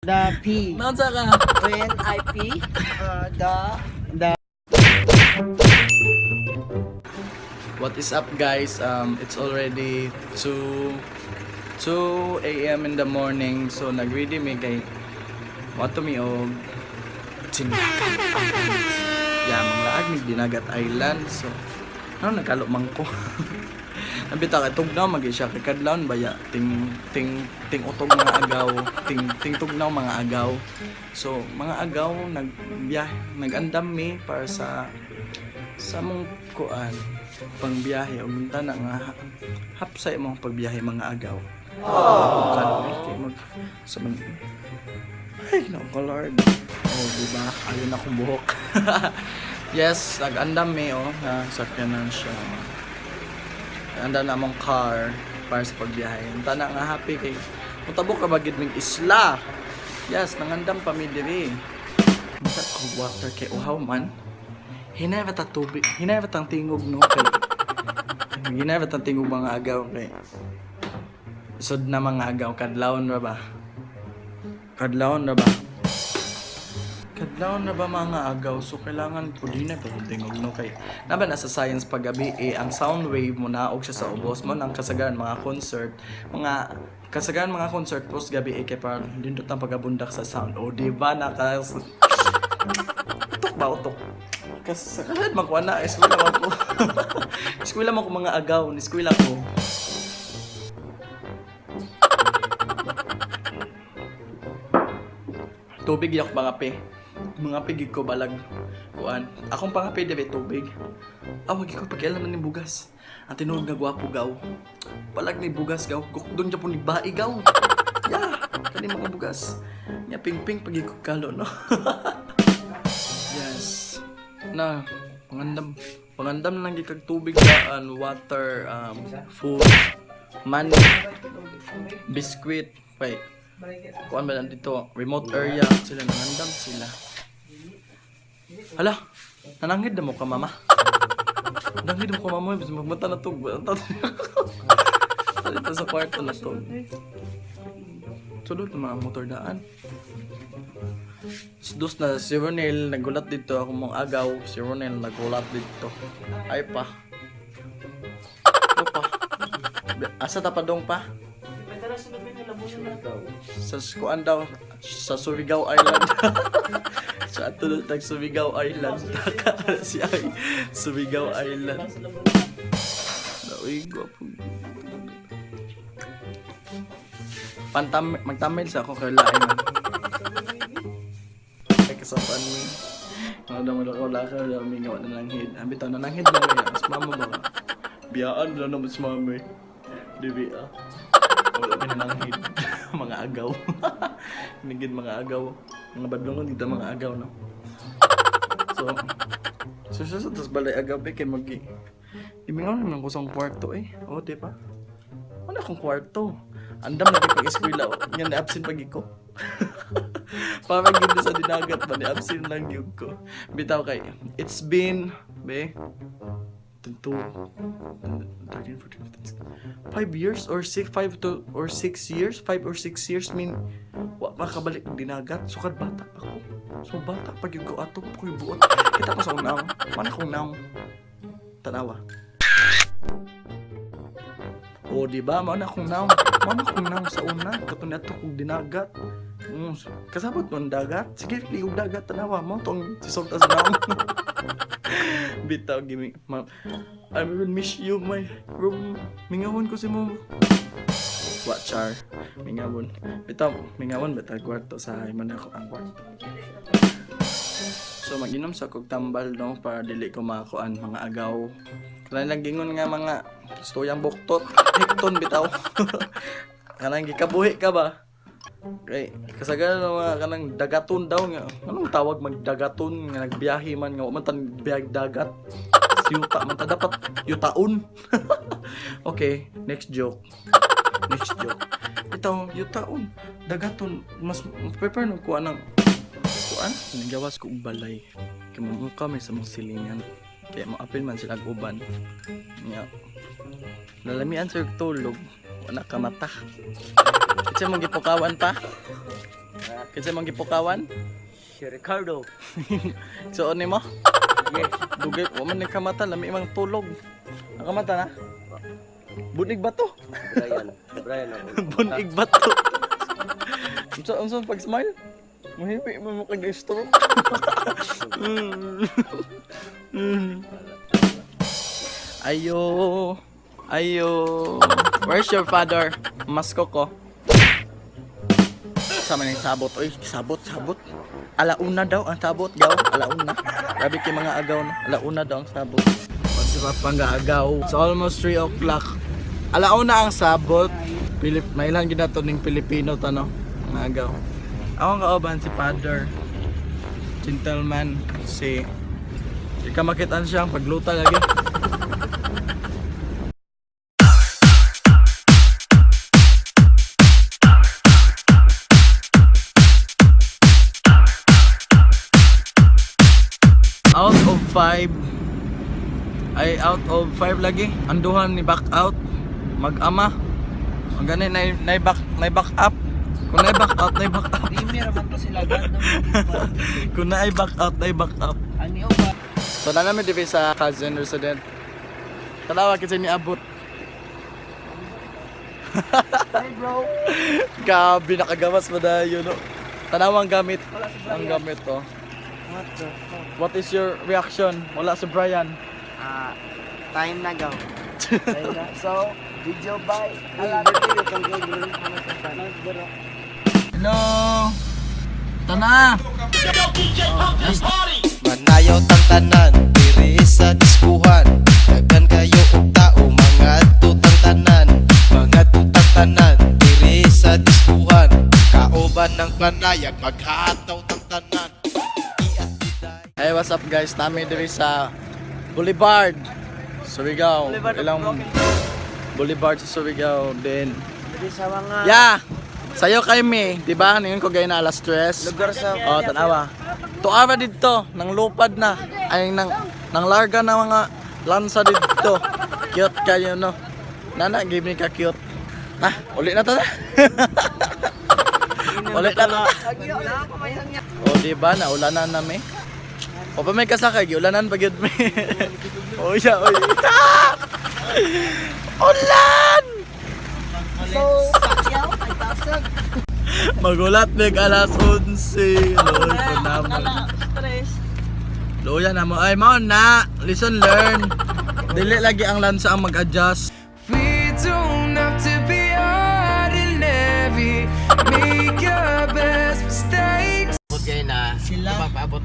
The P. Naunsa ka? When I pee, the What is up, guys? It's already 2 a.m. in the morning. So nag-ready mi kay wato mi og Dinagat Island. Yeah, manglaag mi Dinagat Island. So ano nagkalo man ko. Ang bitaw kay tugnaw magi siya kay kadlawon baya ting ting ting utog mga agaw, ting ting tugnaw mga agaw. So mga agaw nagbiyahe, nagandam mi para sa mong kuan pangbiyahe ug unta na nga hapsay mong pagbiyahe, mga agaw. Aww. Kay mag sa man ay no Lord. Oh, di ba? Ayun akong buhok. Yes, nag-andam mi oh, na sakyanan siya. Andam na among car para sa pagbiyahe. Unta na nga happy kay mutabok ra ba gid mig isla. Yes, nangandam pa mi diri. Unta ko water kay uhaw man. Hinay ba ta tubig? Hinay ba tang tingog no kay hinay ba tang tingog, mga agaw, kay sud na, mga agaw, kadlawon ra ba? Kadlawon ra ba? Kadlawon ra ba, mga agaw? So kailangan po din na pa tingog no kay naba nasa science paggabi eh, ang sound wave mo naog siya sa ubos mo nang kasagaran mga concert, mga kasagaran mga concert post gabi eh, kay parang dindot ang pagabundak sa sound. O di ba naka utok ba utok? Kasi sa kalad man ko na, eskwela man ko. Eskwela man ko, mga agaw, eskwela ko. Tubig yak mga pe. Mga pe gid ko balag kuan. Akong pangape debe tubig. Ah, wag ko pakialam ni bugas. Ang tinuod nga gwapo gaw. Balag ni bugas gaw. Gukdon japon ni bae gaw. Yeah, kani mga bugas. Nya ping-ping pag ko kalo no. Yes. Na, pangandam. Pangandam lang gid kag tubig daan, water, food, money, biscuit, wait. Kuan ba lang dito, remote area sila nangandam sila. Hala, nananghid na mo ka, mama. Nanghid mo ka, mama, bis magmata na to. Dito sa kwarto na to. Sulod na mga motor daan. Dos na si Ronel nagulat dito ako mong agaw. Si Ronel nagulat dito. Ay pa. Ano pa? Asa ta pa dong pa? Sa kuan daw sa Surigao Island. Sa ato na tag Surigao Island. Taka siya ay Surigao Island. Uy, gwapo. Pantam magtamil sa ako kay lain man. Ay kasapaan mi. Mga daw mo wala ka daw mi gawa na langhid. Ang bitaw na langhid na mi. Mas mama ba? Biyaan na naman si mama eh. Di ba? Wala mi nananghid. Mga agaw. Nigid mga agaw. Mga badlongon dito mga agaw no. So, tas balay agaw be kay magi. Imingaw naman ko sa akong kwarto eh. Oh, di ba? Wala akong kwarto. Andam na pag eskwela. Nga na-absent pag ko. Parang gid sa dinagat ba ni absent lang yun ko. Bitaw kay it's been be 2 13 14 15 5 years or 6 5 to or 6 years, 5 or 6 years mean wa makabalik og dinagat sukad bata pa ko. So bata pag yun ko ato ko yung buot. Kita ko sa unaw. Man akong naong. Tanawa. O, di ba? Mao na akong naong. Mao na akong naong sa una. Kato na kog dinagat. Kasabot mo ang dagat. Sige, liog dagat. Tanawa mo. Tong sisulta sa naong. Bitaw, gimi. Ma, I will miss you, my room. Mingawon ko si mo. Wa, char. Mingawon. Bitaw, mingawon bitaw kwarto sa man ako ang kwarto. So mag-inom sa kog tambal no para dili ko makuan, mga agaw. Kanang lang gingon nga mga istuyang buktot, hekton bitaw. Kanang gikabuhi ka ba? Kay kasagaran ng mga kanang dagaton daw nga. Anong tawag magdagaton nga nagbiyahe man nga wa man tan biyag dagat. Yuta man ta dapat yutaon. Okay, next joke. Next joke. Bitaw yutaon, dagaton mas prepare no kuan ng kuan. Nagawas ko og balay. Kay mamuka may sa mong silingan. Kaya moapil man sila og uban. Nya. Lalamian sa tulog. Wala ka mata. Kasi mong gipukawan pa. Kinsa imong gipukawan? Si Ricardo. Suon nimo? Yes. Dugay wa man ni kamata, lami imong tulog. Nakamata na? Bunig ba to? Brian. Brian ako. Bunig ba to? Unsa pag smile? Muhiwi mo mo kag stroke. Ayo. Ayo. Where's your father? Masko ko. Sama na yung sabot. Uy, sabot, sabot. Alauna daw ang sabot, gaw. Alauna. Grabe kay mga agaw na. Alauna daw ang sabot. Si Papa nga agaw. It's almost 3 o'clock. Alauna ang sabot. Pilip, mailan gid nato ning Pilipino tano. Ang agaw. Ako ang kauban si father. Gentleman si. Di ka makitaan siya ang pagluta lagi. Out of 5, ay, out of 5 lagi ang duha ni back out, mag-ama ang gani na back up, kung na back out, na back up. Dreamer man to sila ganda. Kung na back out, na back up. Ani o ba? So na namin diri sa cousin resident. Tanawa kasi ni abot. Hi, bro. Grabe, nakagawas ba dayon, no? Tanawa ang gamit. Ang gamit to. What the fuck? What is your reaction? Wala si Brian. Ah, time na gaw. Time na. So, video bye. Hello. Tana. Manayaw tang tanan diri sa diskuhan. Daghan kayo og tao, mga tutang tanan, mga tutang tanan diri sa diskuhan. Kauban ng panayag, maghataw tang tanan. Iat giday. Hey, what's up, guys? Nami diri sa Boulevard. Surigao. Boulevard of Ilang Broken. Boulevard sa Surigao din. Diri sa mga Yeah. Sayo kay mi, di ba? Ningon ko gay na alas 3. lugar sa Oh, tanawa. Tuara didto, nang lupad na. Ay nang larga na mga lansa didto. Cute kayo, no. Nana, give me ka cute. Ah, uli na ta na. Uli na ta. O, di ba? Naulanan na mi. O pa may kasakay, giulanan pa gyud mi. O ya, oy. Ah! Ulan! So, Pacquiao, 5,000. Magulat mig alas 11. Loy ko naman. Stress. Luya na mo. Ay, mao na. Listen, learn. Dili lagi ang lansa ang mag-adjust. We don't have to be ordinary. Make your best mistakes. Sila. Sarado makaabot.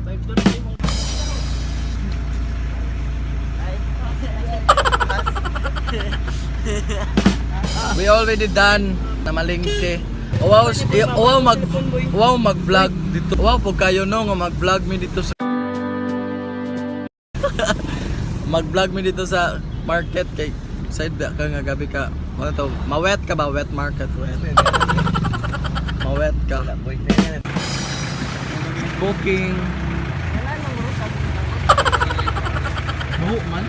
5:30 mo. We already done na malingke. Wow, wow mag-vlog dito. Wow po kayo no nga mag-vlog mi dito sa mag-vlog mi dito sa market kay side ba ka nga gabi ka. Ano to? Mawet ka ba? Wet market, wet. Mawet ka. Booking. Buho man.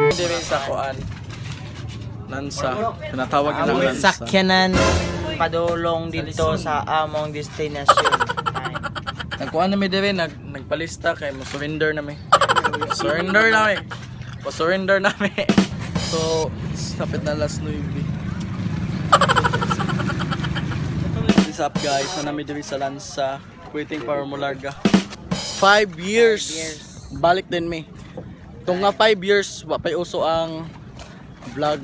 Hindi rin sa kuan. Lansa. Tinatawag na lansa. Sakyanan padulong dito sa among destination. Nagkuan na mi diri, nagpalista kay mo surrender na mi. Surrender na mi. Pa surrender na mi. So, sapit na last 9. What is up, guys? Naa na mi diri sa Lansa, waiting for Mularga. 5 years. Balik din mi. Tung nga 5 years, wa pa'y uso ang vlog.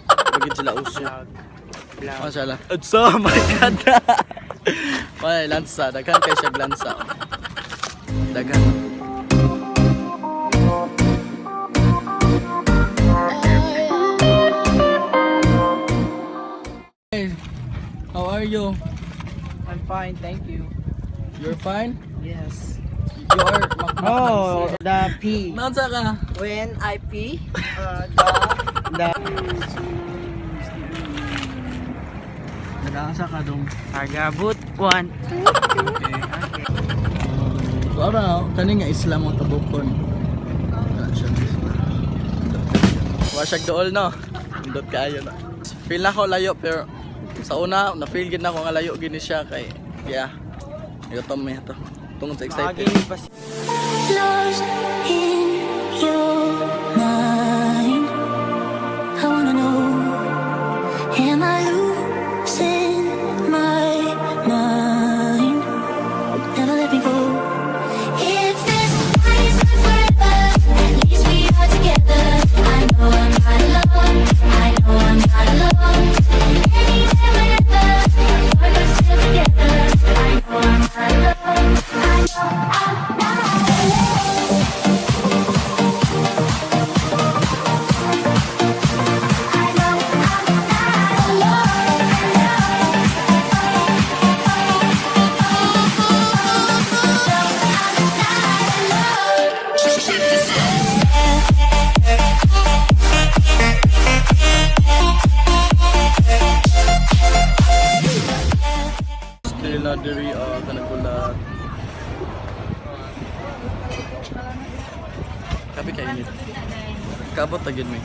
Bagid sila uso. Vlog. Mashallah. So, my God. May lansa. Daghan kay siya lansa. Daghan. Hey, how are you? I'm fine, thank you. You're fine? Yes. You are makmak. Oh, the P. Naunsa ka? When I pee, the Nagaasa ka dong. Tagabut one. Okay. So ara kani nga isla mo tabukon. Wala siya. Wa siya dool no. Indot kaayo na. Feel na ko layo pero sa una na feel gid na ko nga layo gini siya kay yeah. Gutom mi to. Tungod sa excited. Lost in your mind. I wanna know, am I losing my mind? Never let me go. If this night is not forever, at least we are together. I know I'm not alone. I know I'm not alone. Anywhere, whenever, we're still together. I know I'm not alone. I know I'm not alone. I know I'm not alone. Still na diri kanagulat. Kapi kay init. Kabot ta gyud mi.